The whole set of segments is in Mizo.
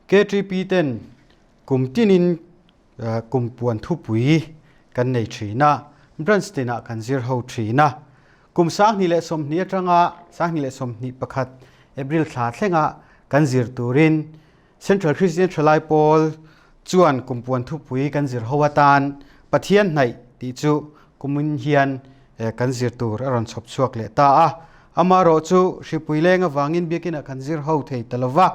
KTP ten kum tinin kum puan thupui kan nei thin a, branch tinah kan zir ho thin a. Kum 2020 atanga 2021 April thla thlenga kan zir turin Central Christian Thalai Pawl chuan kum puan thupui kan zir ho atan Pathian hnaih tih chu kumin hian kan zir tur a rawn chhawp chhuak leh ta a. Amaherawh chu hripui leng avangin biakinah kan zir ho thei ta lo va.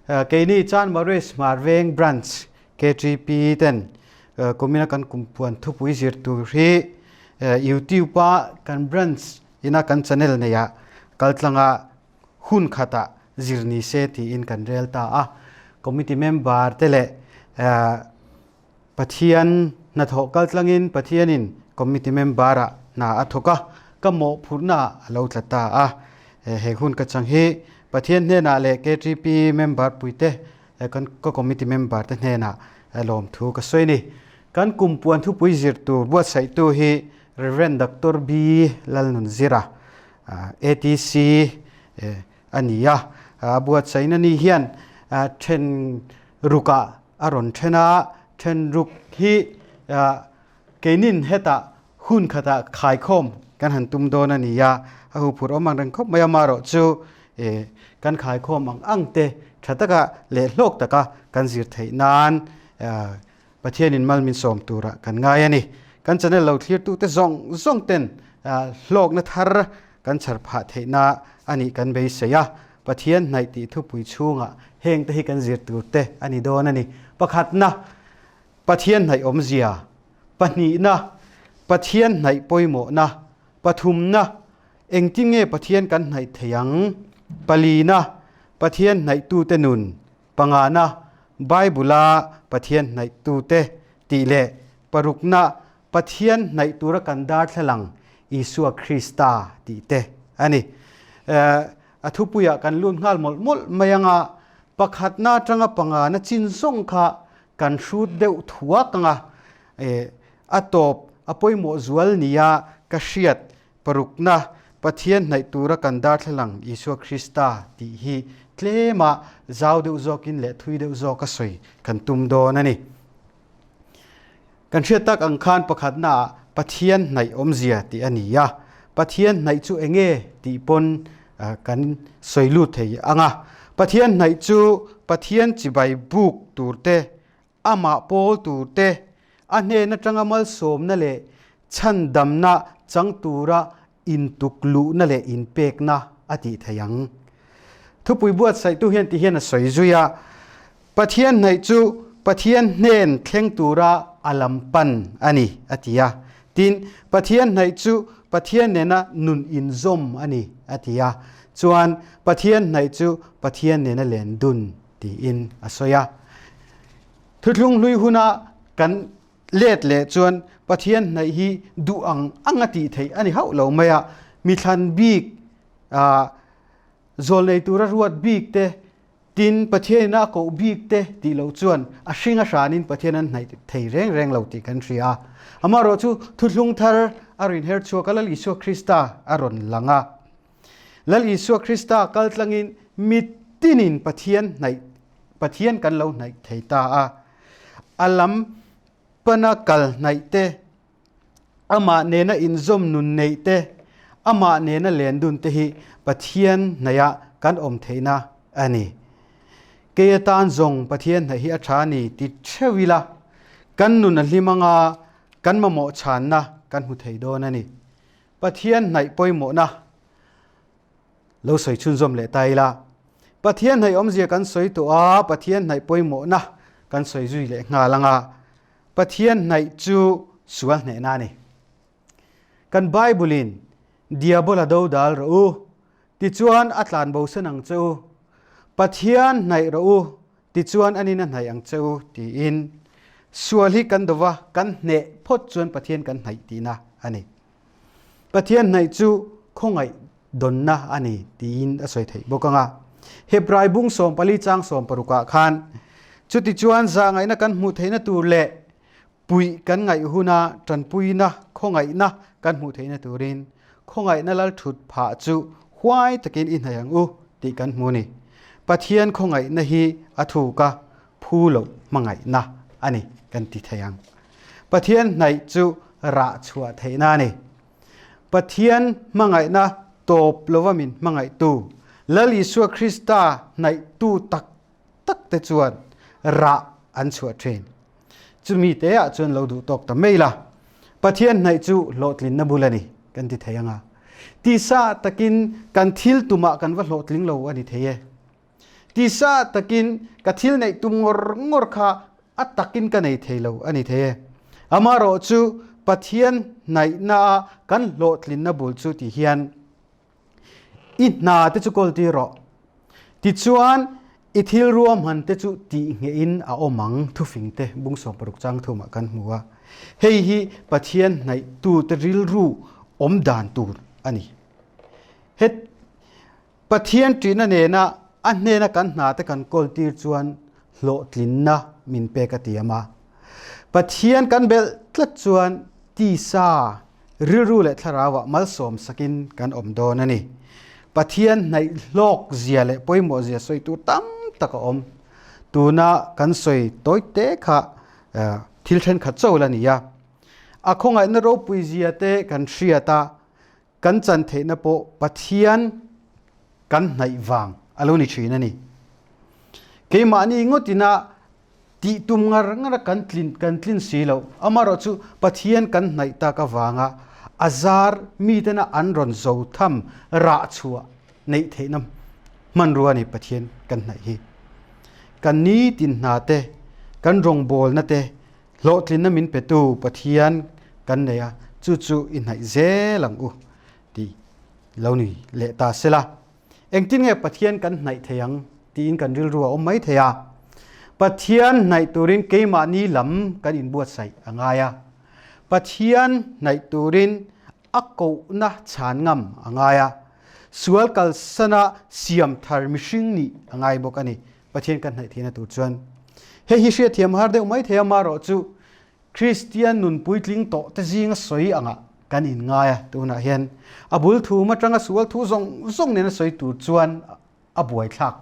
Keini Chanmari Hmarveng Branch KTP ten kumina kan kum puan thupui zir tur hi YouTube a kan branch ina kan channel neihah kaltlanga hun khatah zir ni se tiin kan rel ta a. Committee member te leh Pathian hnathawh kaltlangin Pathianin committee member ah hna a thawk a, ka mawhphurhna ah a lo tla ta a. He hun ka chang hi Pathian hnenah leh KTP member puite kan ka committee member te hnenah lawmthu ka sawi a ni. Kan kum puan thupui zir tur buatsaihtu hi Rev. Doctor B. Lalnunzira, ATC a ni a. A buatsaihna ni hian then rukah a rawn then a, then ruk hi keinin hetah hun khatah khaikhawm kan han tum dawn a ni a, a huphurh awm ang reng khawp mai a, amaherawh chu kan khaikhawm ang ang te tha taka leh hlawk taka kan zir theih nan Pathianin mal min sawm turah kan ngai a ni. Kan channel lo thlirtute zawng zawng ten hlawkna thar kan chhar phah theihna a nih kan beisei a, Pathian hnaih tih thupui chhungah heng te hi kan zir tur te a ni dawn a ni. Pakhatna, Pathian hnaih awmzia. Pahnihna, Pathian hnaih pawimawhna. Pathumna, engtin nge Pathian kan hnaih thei ang? Palina, Pathian hnaihtute nun. Pangana, Bible-a Pathian hnaihtute tih leh parukna, Pathian hnaih tura kan darthlalang Isua Krista tih te a ni. A thupuiah kan lut nghal mawlh mawlh mai anga pakhatna atanga pangana chin zawng kha kan hrut deuh thuak anga a tawp a pawimawh zual nia ka hriat parukna Pathian hnaih tura kan darthlalang Isua Krista tih hi tlema zau deuh zawkin leh thui deuh zawka sawi kan tum dawn a ni. Kan hriat tak ang khan pakhatnaah Pathian hnaih awmzia tih a ni a, Pathian hnaih chu eng nge tih pawn kan sawi lut thei ang a. Pathian hnaih chu Pathian chibai buk tur te, amah pawl tur te, a hnen atanga malsawmna leh chhandamna chang tura intuk luhna leh inpekna a tih thei ang. Thupui buatsaihtu hian ti hian a sawi zui a, Pathian hnaih chu Pathian hnen thleng tura a lam pan a ni, a ti a. Tin, Pathian hnaih chu Pathian nena nun inzawm a ni, a ti a. Chuan, Pathian hnaih chu Pathian nena len dun tiin a sawi a. Thuthlung hlui huna kan Let leh chuan Pathian hnaih hi duh ang ang a tih theih a ni hauh lo mai a, mi thlan bik zawl nei tura ruat bik te, tin Pathianin a koh bik te tih loh chuan a hring a hranin Pathian an hnaih thei reng reng lo tih kan hria a. Amaherawh chu thuthlung thar a rawn her chhuak a, Lal Isua Krista a rawn lang a. Lal Isua Krista kal tlangin mitinin Pathian hnaih Pathian kan lo hnaih thei ta a. A lam pana kal hnaih te, amah nena inzawm nun neih te, amah nena len dun te hi Pathian hnaihah kan awm theihna a ni. Kei atan zawng Pathian hnaih hi a tha a ni ti theuh ila, kan nun a hlim anga kan mamawh chhanna kan hmu thei dawn a ni. Pathian hnaih pawimawhna Lo sawi chhunzawm leh ta ila, Pathian hnaih awmzia kan sawi tawh a, Pathian hnaih pawimawhna kan sawi zui leh nghal ang a, Pathian hnaih chu sual hnehna a ni. Kan Bible-in Diabola do dal rawh u, tichuan a tlan bo sen ang che u, Pathian hnaih rawh u, tichuan a nin a hnaih ang che u, tiin sual hi kan dova kan hneh phawt chuan Pathian kan hnaih tihna a ni. Pathian hnaih chu khawngaih dawnna a ni tiin a sawi theih bawk ang a. Hebrai bung 14 chang 16 ah khan chutichuan zahngaihna kan hmuh theihna tur leh puih kan ngaih huna tanpuina khawngaihna kan hmuh theihna turin khawngaihna lal thut phah chu huai takin i hnaih ang u tih kan hmu a ni. Pathian khawngaihna hi a thuk a, phu loh hmangaihna a ni kan ti thei ang. Pathian hnaih chu rah chhuah theihna a ni. Pathian hmangaihna tawp lova min hmangaihtu, Lal Isua Krista hnaihtu tak tak te chuan rah an chhuah thin. Chumi te ah chuan lo duh tawk ta mai la, Pathian hnaih chu hlawhtlinna bul a ni kan ti thei ang a. Tisa takin kan thil tumah kan va hlawhtling lo a ni thei e. Tisa takin ka thil neih tum ngawr ngawr kha a takin ka nei thei lo a ni thei e. Amaherawh chu Pathian hnaihna a kan hlawhtlinna bul chu ti hian I hna te chu kawl tir rawh. Tichuan i thil ruahman te chu tih nghehin a awm ang thufing te bung 60 chang thumah kan hmu a. Hei hi Pathian hnaihtu te rilru awm dan tur a ni. Het Pathian ṭihna nena a hnena kan hna te kan kawl tir chuan hlawhtlinna min pek a tiam a. Pathian kan belh tlat chuan tisa, rilru leh thlarauah malsawm sakin kan awm dawn a ni. Pathian hnaih hlawk zia leh pawimawh zia sawi tur tam tak a awm. Tuna kan sawi tawi te kha thil thenkhat chawl a ni a. A khawngaihna ropui zia te kan hriat a, Kan chan theihna pawh Pathian kan hnaih vang a lo ni thin a ni. Keimahni ngawtina tih tum ngar ngar a kan tlin kan tlin si loh. Amaherawh chu Pathian kan hnaih tak avanga a zar mitena an rawn zo tham rah chhuah neih theihna hmanrua a ni Pathian kan hnaih hi. Kan nitin hna te, kan rawngbawlna te Hlawhtlinna min petu Pathian kan nei a, chu chu i hnaih zel ang u tih lo ni leh ta sela. Engtin nge Pathian kan hnaih thei ang tiin kan rilru a awm mai thei a. Pathian hnaih turin keimahni lam kan inbuatsaih a ngai a. Pathian hnaih turin a kohna chhan ngam a ngai a. Sual kalsana siam thar mihring nih a ngai bawk a ni. Pathian kan hnaih theihna tur chuan hei hi hriatthiam har deuh mai thei a, marawh chu Kristian nun puitling tawh te zinga sawi angah kan inngai a, tunah hian a bul thum atanga sual thu zawng zawng nena sawi tur chuan a buaithlak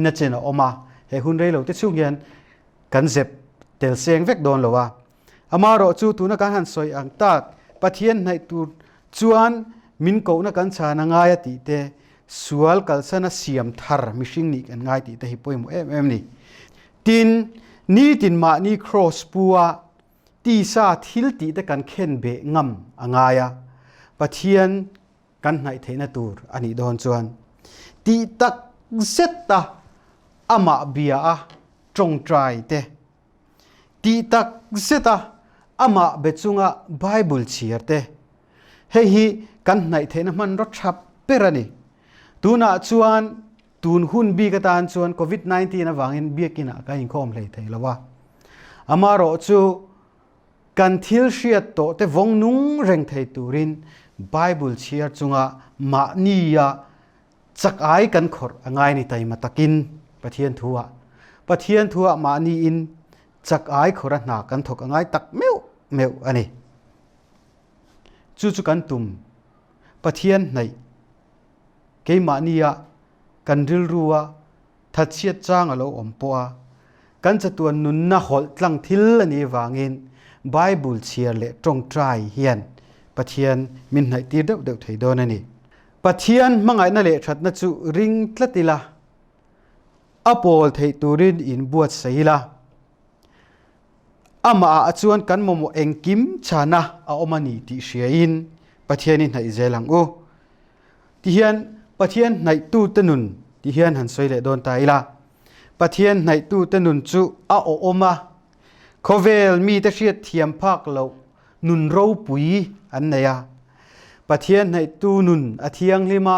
na chen a awm a, he hun rei lo te chhung hian kan zep tel seng vek dawn lo a. Amaherawh chu tuna kan han sawi ang tak Pathian hnaih tur chuan min kohna kan chhan a ngai a tih te, sual kalsana siam thar mihring nih kan ngai tih te hi pawimawh em em ni. Tin, nitin mahni kraws pua tisa thil tih te kan khen beh ngam a ngai a, Pathian kan hnaih theihna tur a nih dawn chuan tih tak zet a amah bia a tawngtai te, Tih tak zet a, amah be chunga Bible chhiar te. Hei hi kan hnaih theihna hmanraw tha ber a ni. Tunah chuan tun hun bik atan chuan Covid 19 avangin biakinah kan inkhawm hlei thei lo a. Amaherawh chu kan thil hriat tawh te vawng nung reng thei turin Bible chhiar chunga mahnia Chak ai kan khawrh a ngai ni taima takin Pathian thu ah. Pathian thu ah mahni in chak ai khawrh a hna kan thawk a ngai tak meuh meuh a ni. Chu chu kan tum Pathian hnaih keimahni ah kan rilru ah thatchhiat chang a lo awm pawh a, kan chatuan nunna hawlh tlang thil a nih vangin Bible chhiar leh tawngtai hian Pathian min hnaih tir deuh deuh thei dawn a ni. Pathian hmangaihna leh thatna chu ring tlat ila, a pawl theih turin inbuatsaih ila, amahah chuan kan mamawh engkim chhana a awm a ni tih hriain Pathian i hnaih zel ang u. Tihian Pathian hnaihtute nun ti hian han sawi leh dawn ta ila, Pathian hnaihtute nun chu a awhawm a, khawvel mite hriat thiam phak loh nun ropui an nei a. Pathian hnaihtu nun a thianghlim a,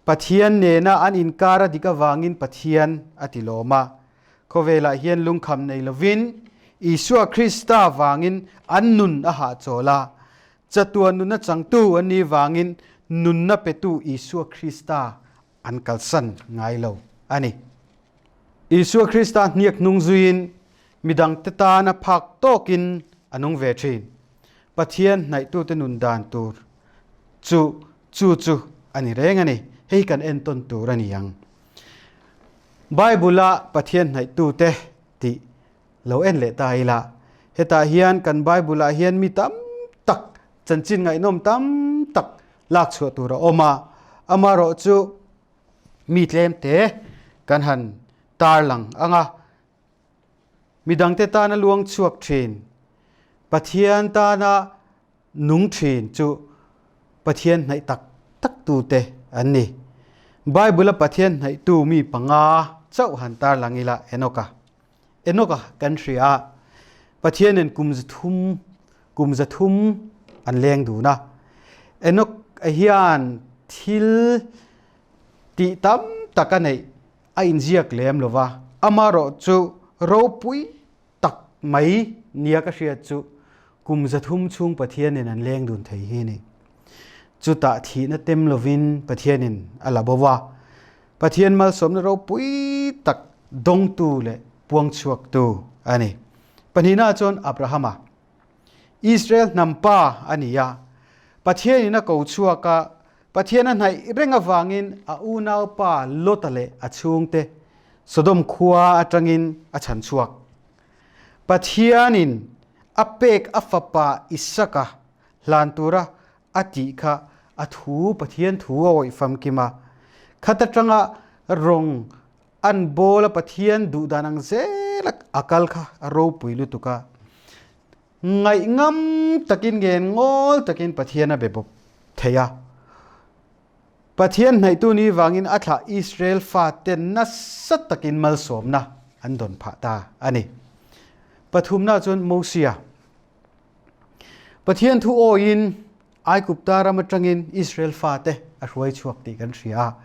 Pathian nena an inkar a dik avangin Pathian a ti lawm a. Khawvelah hian lungkham nei lovin Isua Krista vangin an nun a hahchawl a, Chatuan nunna changtu an nih vangin nunna petu Isua Krista an kalsan ngai lo a ni. Isua Krista hniak hnung zuiin midangte tana phak tawkin a nung ve thin. Pathian hnaihtute nun dan tur chu chu chu a ni reng a ni. Hei kan entawn tur a ni ang. Bible-a Pathian hnaihtute tih lo en leh ta ila. Hetah hian kan Bible-ah hian mi tam tak, chanchin ngaihnawm tam tak lak chhuah tur a awm a. Amaherawhchu mi tlemte kan han tarlang ang a. Midangte tana luang chhuak thin, Pathian tana nung thin chu Pathian hnaih tak tak tute an ni. Bible-a Pathian hnaihtu mi panga chauh han tarlang ila Enoka. Enoka kan hria a, Pathianin kum zathum kum zathum an leng dun a. Enok hian thil tih tam tak a neih a inziak lem lo va, amaherawh chu ropui tak mai nia ka hriat chu kum 300 chhung Pathianin an leng dun thei hi a ni. Chutah thihna tem lovin Pathianin a la bo va, Pathian malsawmna ropui tak dawngtu leh puangchhuaktu a ni. Pahnihnaah chuan Abrahama, Israel hnam pa a ni a, Pathianin a ko chhuak a, Pathian a hnaih reng avangin a unaupa Lota leh a chhungte Sodom khua atangin a chhan chhuak. Pathianin a pek a fapa Isaka hlan tura a tih kha a thu Pathian thu a awih famkim a. Khat atanga rawng an bawl a Pathian duhdan ang zel a kal kha a ropui lutuk a. Ngaihngam takin ngen ngawl takin Pathian a be bawk thei a. Pathian hnaihtu ni vangin a thlah Israel fate nasa takin malsawmna an dawn phah ta a ni. Pathumna chuan Mosia. Pathian thu awiin Aigupta ram atangin Israel fate a hruai chhuak tih kan hria a.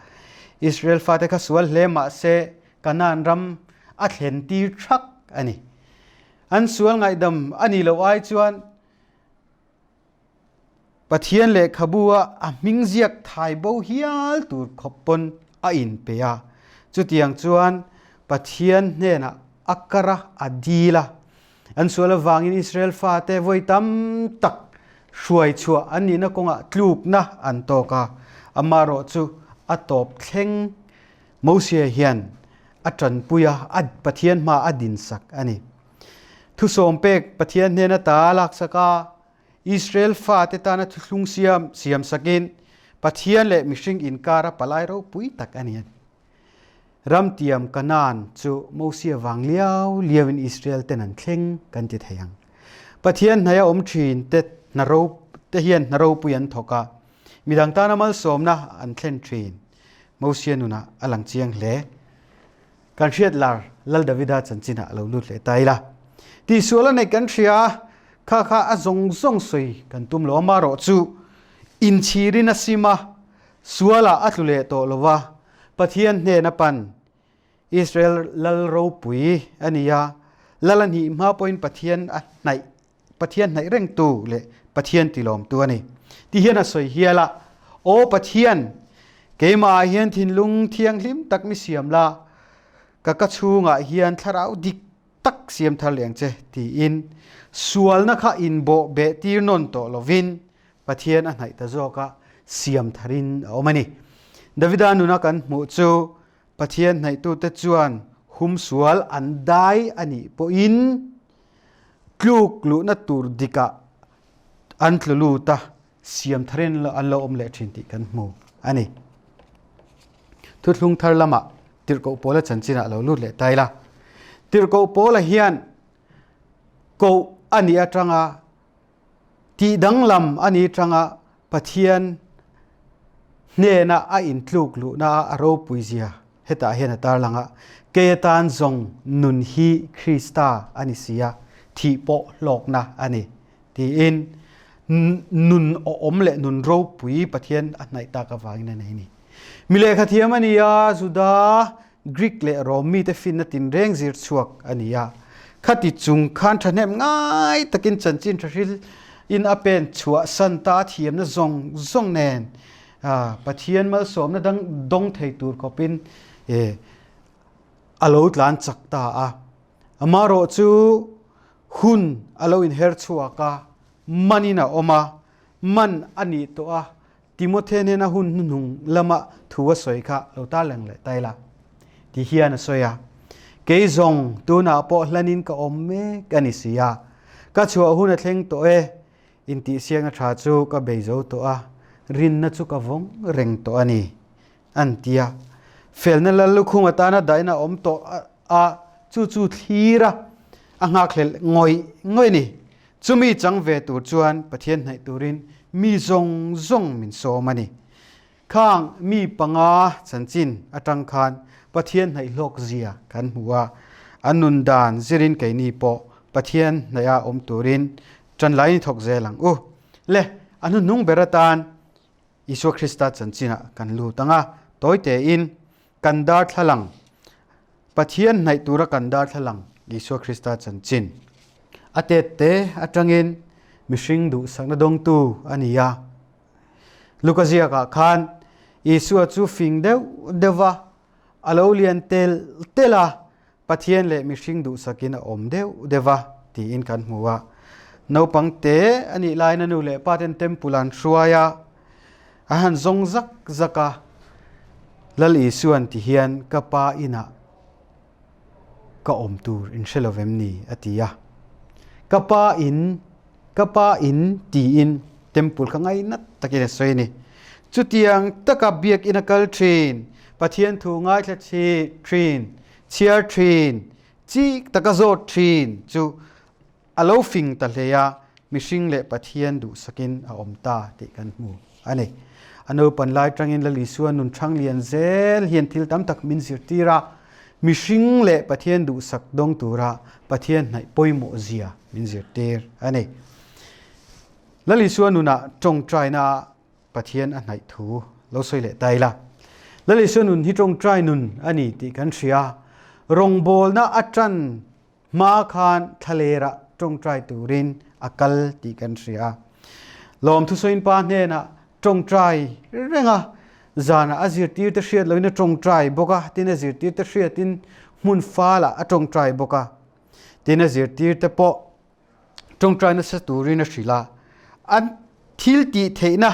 Israel fate kha sual hle mah se Kanaan ram a thlen tir thak a ni. An sual ngaihdam a nih loh ai chuan Pathian lehkhabu a a hming ziak thai bo hial tur khawp pawn a inpe a. Chutiang chuan Pathian hnenah a kar a, a dil a. An sual avangin Israel fate vawi tam tak hruai chhuah an nihna kawngah tlukna an tawk a. Amaherawh chu a tawp thleng Mosia hian a tanpui a, a Pathian hma a dinsak a ni. Thusawm pek Pathian hnena ta laksak a, Israel fate tana thuthlung siam siamsakin Pathian leh mihring inkara palai ropui tak a ni. Ramtiam Kanaan chu Mosia vang liau liauin Israel ten an thleng kan ti thei ang. Pathian hnaia awm thin te hna te hian hna ropui an thawk a, midang tana malsawmna an thlen thin. Mosia nunah a lang chiang hle. Kan hriat lar Lal Davida chanchinah a lo lut leh ta ila. Tihsual a neih kan hria a, kha kha a zawng zawng sawi kan tum lo. Amaherawh chu inchhirin a sim a, sualah a tlu leh tawh lo va, Pathian hnen a pan. Israel lal ropui a ni a, lal a hnih hma pawhin Pathian a hnaih Pathian hnaih rengtu leh Pathian tilawmtu a ni. Ti hian a sawi hial a, Aw Pathian, keimahah hian thinlung thianghlim tak mi siam la, ka ka chhungah hian thlarau dik tak siam thar leh ang che, tiin sualna kha inbawh beh tir nawn tawh lovin Pathian a hnaih ta zawk a, siam tharin a awm a ni. Davida nuna kan hmuh chu Pathian hnaihtute chuan humsual an dai a nih pawhin tluk luhna tur dikah an tlu lut a, siam tharin an lo awm leh thin tih kan hmu a ni. Thuthlung thar lamah Tirhkoh Paula chanchinah lo lut leh ta ila. Tirhkoh Paula hian koh a nih atanga tih danglam a nih atanga Pathian hnena a intluk luhna a ropui zia hetah hian a tarlang a, Kei atan zawng nun hi Krista a ni si a, thih pawh hlawkna a ni, tiin nun awm leh nun ropui Pathian a hnaih tak avangin a nei a ni. Mi lehkha thiam a ni a, Juda, Greek leh Rom mite finna tinreng zir chhuak a ni a. Khati chung khan thahnem ngai takin chanchin thahril in a pen chhuahsan ta a thiamna zawng zawng nen Pathian malsawmna dang dawng thei tur khawpin a lo tlan chak ta a. Amaherawh chu hun a lo inher chhuak a, manin a awm a, man a nih tawh a, Timothy nena hun hnuhnung lama thu a sawi kha lo tarlang leh ta ila. Ti hian a sawi a, Kei zawng tunah pawh hlanin ka awm mek a ni si a, ka chhuah hun a thleng tawh e, intihsiakna tha chu ka bei zo tawh a, rinna chu ka vawng reng tawh a ni, an ti a. Felna lal lukhum atana daihna a awm tawh a, chu chu thlir a, a nghakhlelh ngawih ngawih a ni. Chumi chang ve tur chuan Pathian hnaih turin mi zawng zawng min sawm a ni. Khang mi panga chanchin atang khan Pathian hnaihhlawk zia kan hmu a, an nun dan zirin keini pawh Pathian hnaiha awm turin tan lai ni thawk zel ang u. Le, a hnuhnung ber atan Isua Krista chanchinah kan lut ang a, tawi tein kan darthlalang, Pathian hnaih tura kan darthlalang Isua Krista chanchin a tet te atangin mihring duhsakna dawngtu a ni a. Luka ziakah khan Isua chu fing deuh deuh va, a lo lian tel tel a, Pathian leh mihring duhsakin a awm deuh deuh va tiin kan hmu a. Naupang te a nih laiin a nu leh pa ten temple an hruai a, a han zawng zak zak a, Lal Isuan ti hian ka pa inah ka awm tur in hre lo vem ni? a ti a. Ka pa in, ka pa in tiin temple kha ngainat takin a sawi a ni. Chutiang taka biakinn a kal thin, Pathian thu ngaithla thin, chhiar thin, chik taka zawt thin chu A lo fing ta hle a, mihring leh Pathian duhsakin a awm ta tih kan hmu a ni. A naupan lai tangin Lal Isua nun thang lian zel hian thil tam tak min zirtir a, mihring leh Pathian duhsak dawng tura Pathian hnaih pawimawh zia min zirtir a ni. Lal Isua nunah tawngtaina ah Pathian a hnaih thu lo sawi leh ta ila. Lal Isua nun hi tawngtai nun a ni tih kan hria. Rawngbawlna atan Hma khan thlalerah tawngtai turin a kal tih kan hria. Lawmthusawiin pa hnenah tawngtai reng a, zanah a zirtirte hriat loin a tawngtai bawk a, tin a zirtirte hriatin hmun falah a tawngtai bawk a, tin a zirtirte pawh tawngtai nasa turin a hrilh a, an thil tih theihna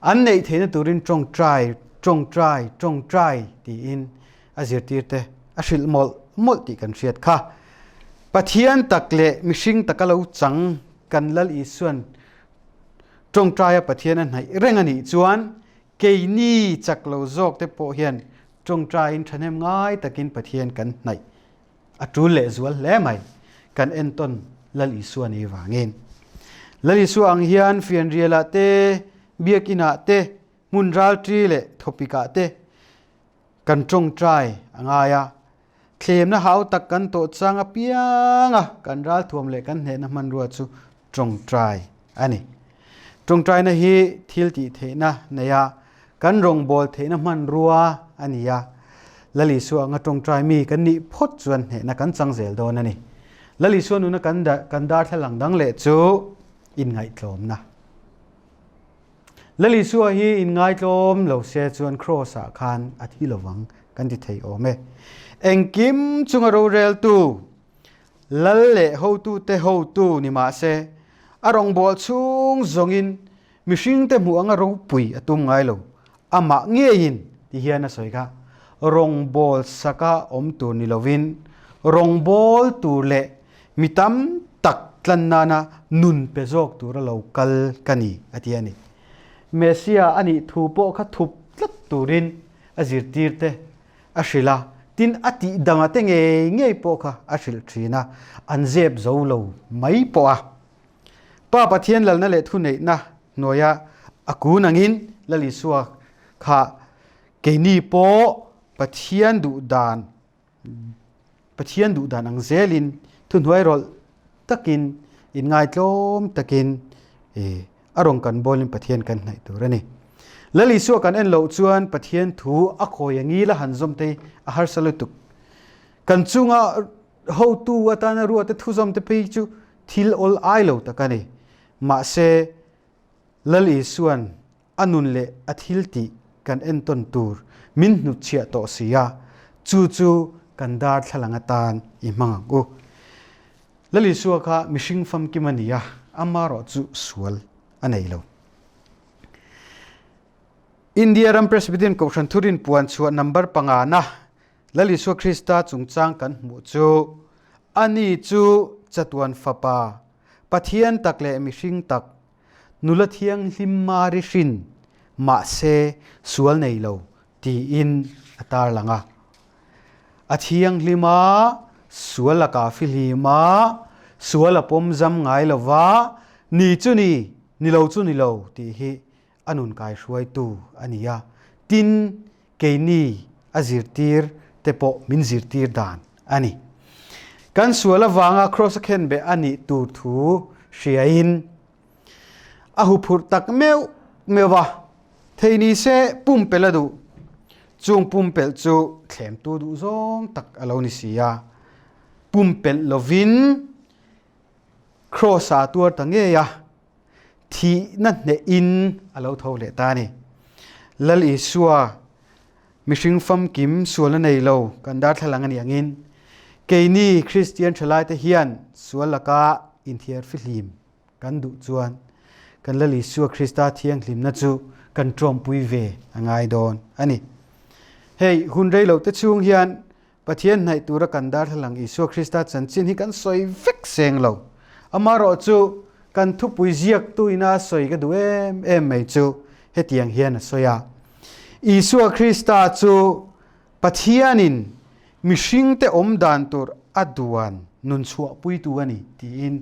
an neih theihna turin tawngtai, tawngtai, tawngtai tiin a zirtirte a hrilh mawlh mawlh tih kan hriat kha. Pathian tak leh mihring taka lo chang kan Lal Isuan tawngtaia Pathian a hnaih reng a nih chuan keini chak lo zawk te pawh hian tawngtaiin thahnem ngai takin Pathian kan hnaih A tul leh zual hle mai. Kan entawn Lal Isua ni vangin. Lal Isua ang hian fianrialah te, biakinah te, hmun ralṭi leh thawpikah te kan ṭawngṭai a ngai a. Thlemna hau tak kan tawh chang apiang a kan ralthuam leh kan hnehna hmanrua chu ṭawngṭai a ni. Ṭawngṭaina hi thil tih theihna nei a, kan rawngbâwl theihna hmanrua a ni a. Lal Isua anga ṭawngṭai mi kan nih phawt chuan hnehna kan chang zel dawn a ni. Lal Isua nuna kan kan darthlalang dang leh chu inngaihtlawmna. Lal Isua hi inngaitlawm lo se chuan Kraws-ah khan a thi lovang kan ti thei awm e. Engkim chunga roreltu Lal leh hotute hotu ni mah se, a rawngbâwl chhung zawngin mihringte hmuh anga ropui a tum ngai lo. Amah ngeiin ti hian a sawi kha, rawngbâwl saka awm tur ni lovin, rawngbâwl tur leh mi tam tak tlan nana nun pe zawk tura lo kal ka ni, a ti a ni. Messia a nih thu pawh kha thup tlat turin a zirtirte a hrilh a, tin a tih dangah te ngei ngei pawh kha a hrilh thin a, an zep zo lo mai pawh a. Pa Pathian lalna leh thuneihna hnuaia a kun angin Lal Isua kha keini pawh Pathian duh dan Pathian duh dan ang zelin thuhnuai rawlh takin inngaitlawm takin a rawn kan bawlin Pathian kan hnaih tur a ni. Lal Isua kan en loh chuan Pathian thu a khawi a ngil a han zawm te a harsa lutuk. Kan chunga hotu atana ruate thu zawm te phei chu thil awl ai lo tak a ni. Mahse, Lal Isuan a nun leh a thil tih kan entawn tur min hnutchhiah tawh si a, chu chu kan darthlalang atan i hmang ang u. Lal Isua kha mihring famkim a ni a, amarawh chu sual a nei lo. India ram Presbyterian Kohhran Thurin puan chhuah number pangana Lal Isua Krista chungchang kan hmuh chu ani chu chatuan fapa, Pathian tak leh mihring tak, nula thianghlim Mari hrin, mahse sual nei lo tiin a tarlang a. A thianghlim a, sual a kahfihlim a, sual a pawm zam ngai lo va, ni chu ni, ni lo chu ni lo tih hi a nun kaihruaitu a ni a. Tin, keini a zirtir te pawh min zirtir dan a ni. Kan sual avanga kraws a khenbeh a nih tur thu hriain A huphurh tak meuh meuh a, thei ni se pumpelh a duh. Chung pumpelh chu thlemtu duh zawng tak a lo ni si a. Pumpelh lovin Kraws-a tuar ta ngei a, thihna hnehin a lo tho leh ta a ni. Lal Isua mihring famkim sualna nei lo kan darthlalang a nih angin keini Kristian thalaite hian sual laka inthiar fihlim Kan duh chuan kan Lal Isua Krista thianghlimna chu kan tawmpui ve a ngai dawn a ni. Hei hun rei lote chhung hian Pathian hnaih tura kan darthlalang Isua Krista chanchin hi kan sawi vek seng lo. Amaherawh chu kan thupui ziaktu ina a sawi ka duh em em mai chu hetiang hian a sawi a, Isua Krista chu Pathianin mihringte awm dan tur a duan nun chhuahpuitu a ni tiin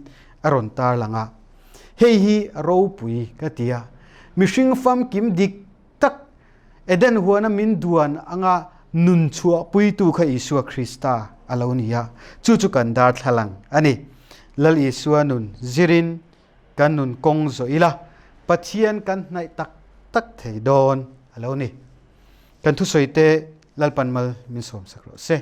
a rawn tarlang a. Hei hi a ropui ka ti a, mihring famkim dik tak Eden huana min duan anga nun chhuahpuitu kha Isua Krista a lo ni a, chu chu kan darthlalang a ni. Lal Isua nun zirin kan nun kawng zawh ila, Pathian kan hnaih tak tak thei dawn a lo ni. Kan thusawi te Lalpan mal min sawmsak rawh se.